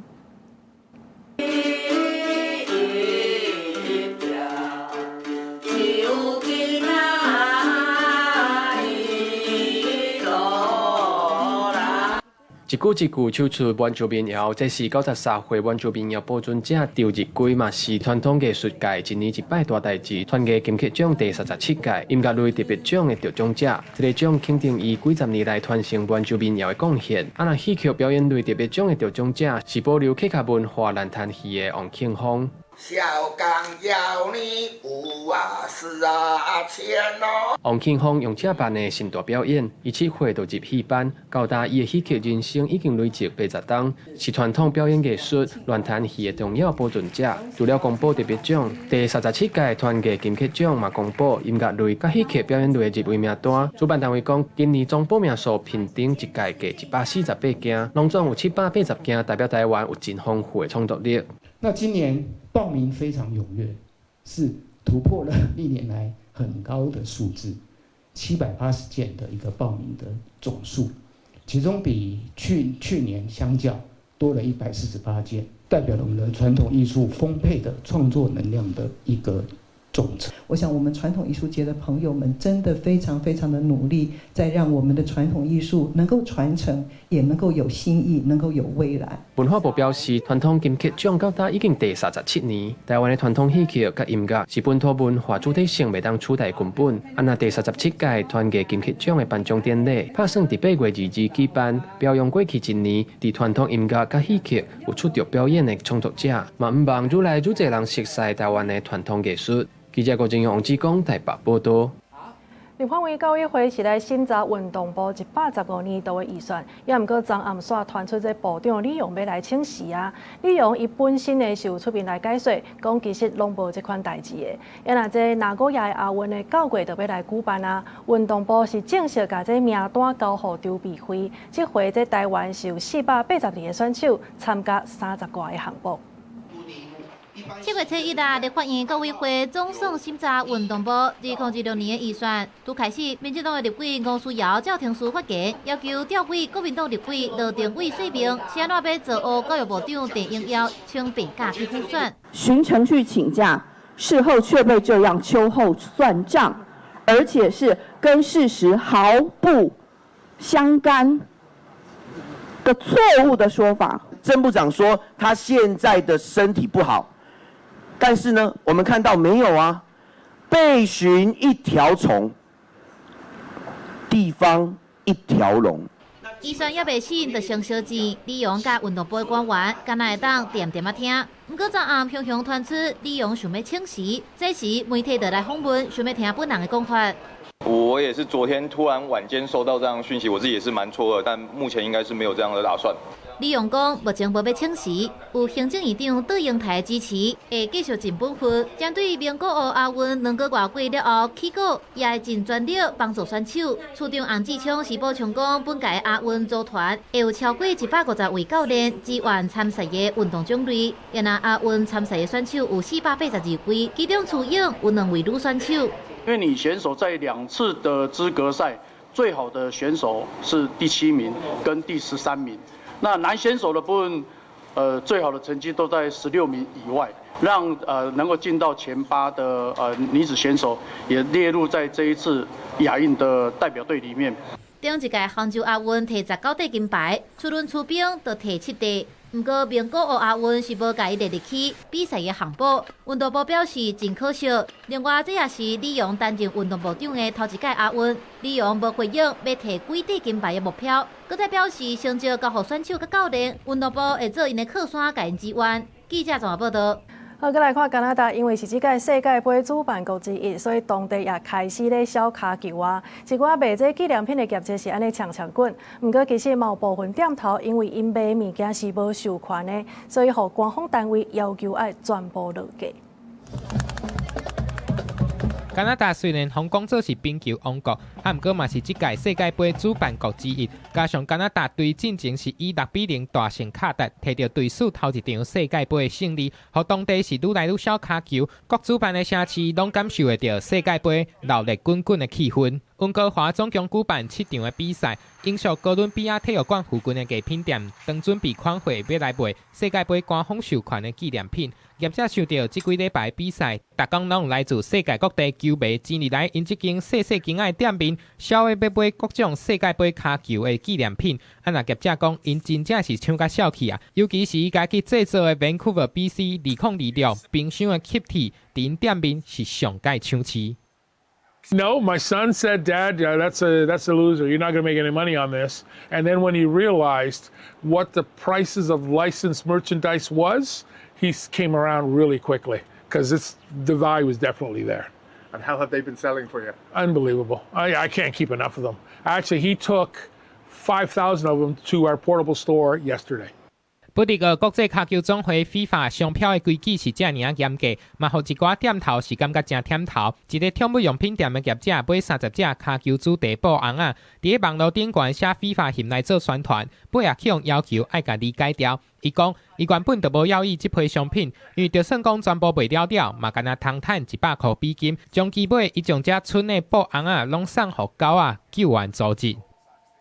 一句一句唱出滿州民謠，這是93歲滿州民謠保存者張日貴，嘛是傳統藝術界一年一擺大代誌團藝金曲獎第37屆音樂類特別獎的得獎者。這個獎肯定伊幾十年來傳承滿州民謠的貢獻。啊，若戲曲表演類特別獎的得獎者是保留客家文化爛攤戲的王慶豐。小剛要你五啊四啊千哦。王慶豐用這班的身段表演，伊7歲就入戲班，到今伊的戲曲人生已經累積80冬，是傳統表演藝術亂彈戲的重要保存者。除了公布特別獎，第37屆團藝金曲獎嘛公布音樂類佮戲曲表演類的入圍名單。主辦單位講，今年總報名數平均一屆計148件，攏總有780件，代表台灣有真豐富的創作力。那今年報名非常踴躍，是突破了歷年來很高的數字，780件的一個報名的總數，其中比去去年相較多了148件，代表了我們的傳統藝術豐沛的創作能量的一個總成。我想，我們傳統藝術界的朋友們真的非常非常的努力，在讓我們的傳統藝術能夠傳承，也能夠有新意，能夠有未來。文化部表示，傳統金曲獎到今已經第37年。台灣的傳統戲曲佮音樂是本土文化主體性袂當取代根本。啊，若第37屆團藝金曲獎的頒獎典禮，拍算佇8月22舉辦，表揚過去一年佇傳統音樂佮戲曲有出眾表演的創作者，嘛向望愈來愈濟人熟悉台灣的傳統藝術。記者郭正陽、王志剛台北報道。立法院教育會是來審查運動部115年度的預算，也毋過昨暗煞傳出這部長李榮欲來請辭啊。李榮伊本身呢是有出面來解說，講其實攏無這款代誌的。啊若這名古屋的亞運呢9月就欲來舉辦啊，運動部是正式共這名單交予籌備會，這回這台灣是有482個選手參加30外个項目。7月初一啊，立法院教委會總算審查運動部2026年的預算。拄開始，民進黨的立委吳思瑤、趙婷書發言，要求調委國民黨立委羅定偉說明，是按怎欲造烏教育部長鄧英耀請病假去輔選。循程序請假，事後卻被這樣秋後算賬，而且是跟事實毫不相干的錯誤的說法。曾部長說他現在的身體不好。但是呢，我們看到沒有啊？備詢一條蟲，地方一條龍。預算猶未審就先燒錢，李榮佮運動部的官員，敢若會當恬恬仔聽。毋過昨暗雄雄傳出李榮想欲請辭，這時媒體就來訪問，想欲聽本人的講法。我也是昨天突然晚間收到這樣訊息，我自己也是蠻錯愕，但目前應該是沒有這樣的打算。李榮講，目前無欲請辭，有行政院長卓榮泰支持，會繼續盡本分。針對名古屋亞運2個外過了後起鼓，也會盡全力幫助選手。處長洪志昌是補充講，本屆亞運組團會有超過150位教練支援參賽的運動種類。若亞運參賽的選手有482位，其中跙泳有兩位女選手。因為女選手在兩次的資格賽，最好的選手是第七名跟第13名。那男選手的部分，最好的成績都在16名以外，讓能夠進到前八的女子選手也列入在這一次亞運的代表隊裡面。頂一屆杭州亞運提19塊金牌，初輪出兵就提7塊。毋過名古屋亞運是無共伊列入去比賽的項目。運動部表示真可惜。另外，這也是李榮擔任運動部長的頭一屆亞運。李榮無回應欲提幾塊金牌的目標，閣再表示成績交予選手佮教練，運動部會做𪜶的靠山，共𪜶支援。記者綜合報道。好，閣來看加拿大，因為是這屆世界盃主辦國之一，所以當地也開始咧銷跤球啊。一寡賣這紀念品的業者是按呢搶搶滾，毋過其實嘛有部分店頭因為𪜶賣物件是無授權的，所以予官方單位要求愛全部落架。加拿大雖然予講做是冰球王國，啊，毋過嘛是這屆世界盃主辦國之一。加上加拿大隊進前是以6比0大勝卡達，提著隊史頭一場世界盃的勝利，予當地是愈來愈痟跤球。各主辦的城市攏感受會著世界盃鬧熱滾滾的氣氛。溫哥華總共舉辦7場的比賽，英屬哥倫比亞體育館附近的藝品店，當準備款會欲來賣世界盃官方授權的紀念品。業者想著這幾禮拜比賽，逐工攏來自世界各地球迷擠入來，𪜶這間細細間仔的店面，痟的欲買各種世界盃跤球的紀念品。啊，若業者講，𪜶真正是搶甲痟去啊！尤其是伊家己製作的 Vancouver BC 2026冰箱的吸鐵，佇𪜶店面是上蓋搶市。 No, my son said, "Dad, that's a loser. You're not going to make any money on this." And then when he realized what the prices of licensed merchandise was, he came around really quickly because it's the value was definitely there. And how have they been selling for you? Unbelievable. I can't keep enough of them. Actually, he took 5,000 of them to our portable store yesterday. 不過，國際跤球總會 FIFA 商標的規矩是遮爾仔嚴格，嘛予一寡店頭是感覺誠忝頭。一个寵物用品店的業者買30隻跤球主題布尪仔，佇咧網路頂懸寫 FIFA 翕來做宣傳，尾也去予要求愛共你改掉。伊講，伊原本就無猶豫這批商品，因為就算講全部賣了了，嘛干焦通趁100塊美金。將其尾，伊將這賰的布尪仔攏送予狗仔救援組織。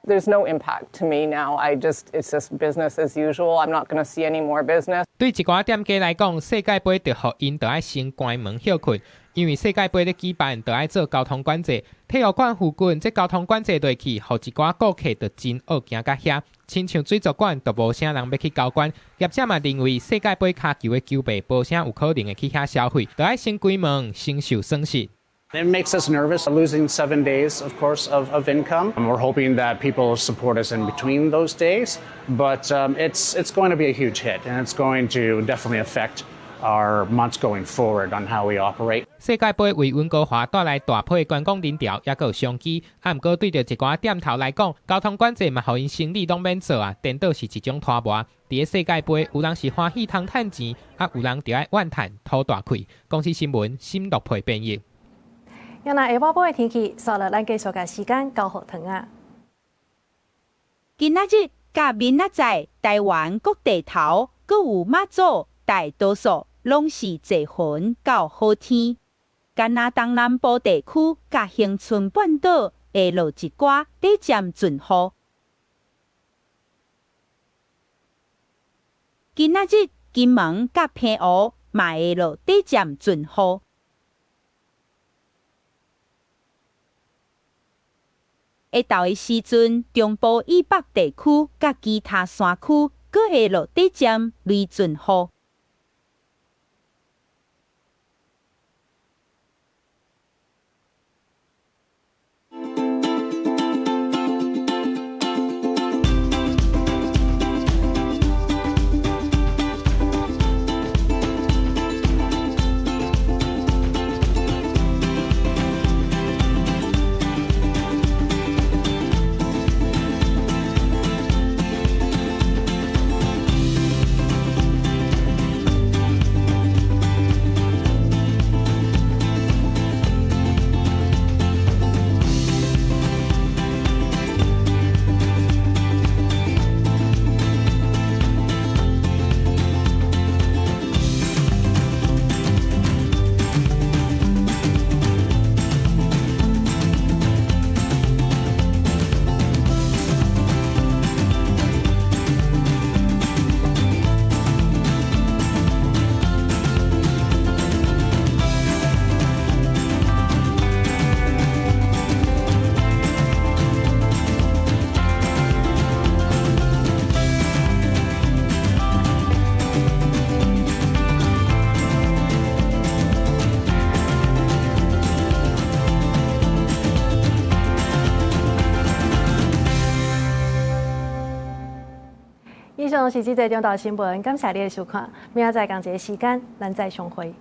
There's no impact to me now. It's just business as usual. I'm not going to see any more business. 對一寡店家來講，世界盃就予𪜶著愛先關門歇睏，因為世界盃咧舉辦，就愛做交通管制。體育館附近這交通管制落去，予一寡顧客就真惡行到遐。親像水族館，就無啥人欲去交關。業者嘛認為世界盃跤球的球迷無啥有可能會去遐消費，就愛先關門，先受損失。 It makes us nervous, losing 7 days, of course, of income. We're hoping that people support us in between those days, but it's going to be a huge hit, and it's going to definitely affect our months going forward on how we operate. 世界盃為溫哥華帶來大批觀光人潮，抑閣有商機。啊，毋過對著一寡店頭來講，交通管制嘛，予𪜶生理攏免做啊，顛倒是一種拖磨。佇咧世界盃，有人是歡喜通趁錢，啊，有人就愛怨嘆吐大氣。公視新聞，新樂佩編譯。今仔下晡晡的天氣，煞落咱繼續共時間交予唐仔。今仔日佮明仔載，台灣各地頭閣有馬祖，大多數攏是濟雲到好天。干焦東南部地區佮恆春半島會落一寡短暫陣雨。今仔日金門佮澎湖嘛會落短暫陣雨。下晝的時陣，中部以北地區佮其他山區閣會落短暫雷陣雨。以上是這節中晝新聞，感謝你的收看。明仔載仝一个時間，咱再相會。